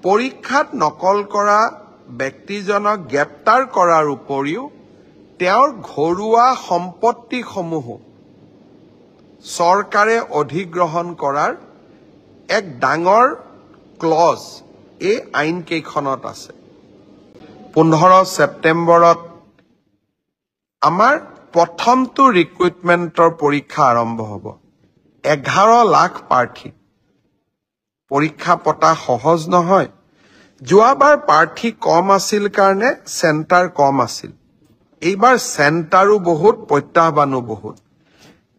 পৰীক্ষাত নকল কৰা ব্যক্তিজনক গ্ৰেপ্তাৰ কৰাৰ উপৰিও তেওঁৰ ঘৰুৱা সম্পত্তিসমূহো চৰকাৰে অধিগ্ৰহণ কৰাৰ এক ডাঙৰ ক্লজ এই আইনকেইখনত আছে। 15 ছেপ্টেম্বৰত আমাৰ প্ৰথমটো ৰিক্ৰুইটমেণ্টৰ পৰীক্ষা আৰম্ভ হ'ব। 11 লাখ প্ৰাৰ্থী। পৰীক্ষা পতা সহজ নহয়। যোৱাবাৰ প্ৰাৰ্থী কম আছিল কাৰণে চেণ্টাৰ কম আছিল। এইবাৰ চেণ্টাৰো বহুত, প্ৰত্যাহ্বানো বহুত।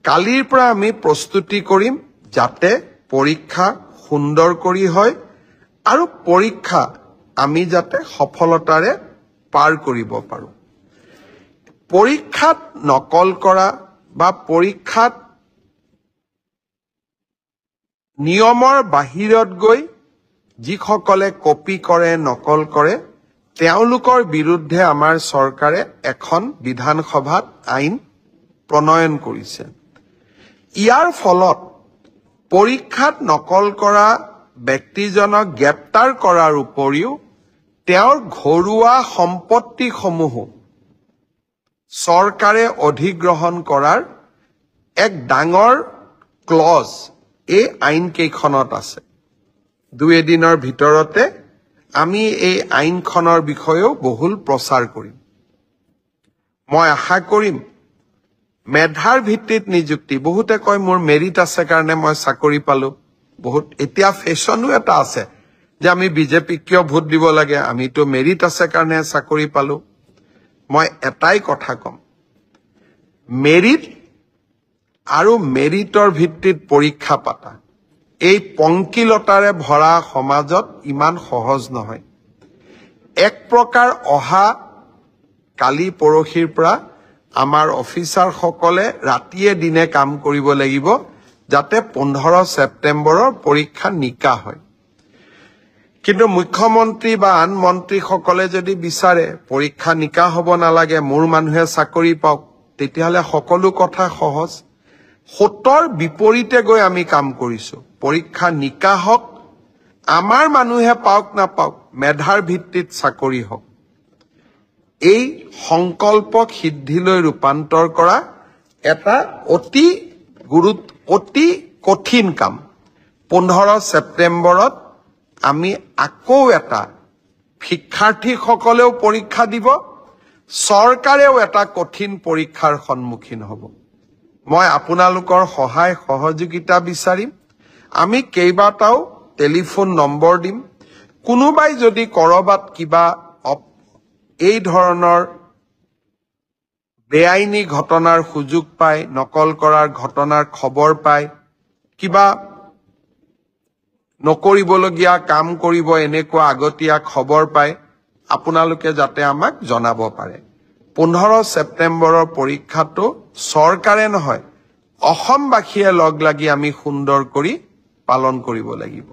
কালিৰ পৰা আমি প্ৰস্তুতি কৰিম যাতে পৰীক্ষা সুন্দৰ কৰি হয় আৰু পৰীক্ষা আমি যাতে সফলতাৰে পাৰ কৰিব পাৰোঁ। পৰীক্ষাত নকল কৰা বা পৰীক্ষাত নিয়মৰ বাহিৰত গৈ যিসকলে কপি কৰে, নকল কৰে, তেওঁলোকৰ বিৰুদ্ধে আমাৰ চৰকাৰে এখন বিধানসভাত আইন প্ৰণয়ন কৰিছে। ইয়াৰ ফলত পৰীক্ষাত নকল কৰা ব্যক্তিজনক গ্ৰেপ্তাৰ কৰাৰ উপৰিও তেওঁৰ ঘৰুৱা সম্পত্তিসমূহো চৰকাৰে অধিগ্ৰহণ কৰাৰ এক ডাঙৰ ক্লজ এই আইনকেইখনত আছে। দুই এদিনৰ ভিতৰতে আমি এই আইনখনৰ বিষয়েও বহুল প্ৰচাৰ কৰিম। মই আশা কৰিম মেধাৰ ভিত্তিত নিযুক্তি, বহুতে কয় মোৰ মেৰিট আছে কাৰণে মই চাকৰি পালো। বহুত এতিয়া ফেশ্বনো এটা আছে যে আমি বিজেপিক কিয় ভোট দিব লাগে, আমিতো মেৰিট আছে কাৰণে চাকৰি পালো। মই এটাই কথা ক'ম, মেৰিট আৰু মেৰিটৰ ভিত্তিত পৰীক্ষা পাতা এই পংকিলতাৰে ভৰা সমাজত ইমান সহজ নহয়। এক প্ৰকাৰ অহা কালি পৰহিৰ পৰা আমাৰ অফিচাৰসকলে ৰাতিয়ে দিনে কাম কৰিব লাগিব যাতে 15 ছেপ্টেম্বৰৰ পৰীক্ষা নিকা হয়। কিন্তু মুখ্যমন্ত্ৰী বা আন মন্ত্ৰীসকলে যদি বিচাৰে পৰীক্ষা নিকা হ'ব নালাগে, মোৰ মানুহে চাকৰি পাওক, তেতিয়াহ'লে সকলো কথা সহজ। সোঁতৰ বিপৰীতে গৈ আমি কাম কৰিছো। পৰীক্ষা নিকা হওক, আমাৰ মানুহে পাওক নাপাওক, মেধাৰ ভিত্তিত চাকৰি হওক, এই সংকল্পক সিদ্ধিলৈ ৰূপান্তৰ কৰা এটা অতি অতি কঠিন কাম। 15 ছেপ্টেম্বৰত আমি আকৌ এটা শিক্ষাৰ্থীসকলেও পৰীক্ষা দিব, চৰকাৰেও এটা কঠিন পৰীক্ষাৰ সন্মুখীন হ'ব। মই আপোনালোকৰ সহায় সহযোগিতা বিচাৰিম। আমি কেইবাটাও টেলিফোন নম্বৰ দিম। কোনোবাই যদি কৰবাত কিবা এই ধৰণৰ বেআইনী ঘটনাৰ সুযোগ পায়, নকল কৰাৰ ঘটনাৰ খবৰ পায়, কিবা নকৰিবলগীয়া কাম কৰিব এনেকুৱা আগতীয়া খবৰ পায়, আপোনালোকে যাতে আমাক জনাব পাৰে। 15 ছেপ্টেম্বৰৰ পৰীক্ষাটো চৰকাৰে নহয়, অসমবাসীয়ে লগ লাগি আমি সুন্দৰ কৰি পালন কৰিব লাগিব।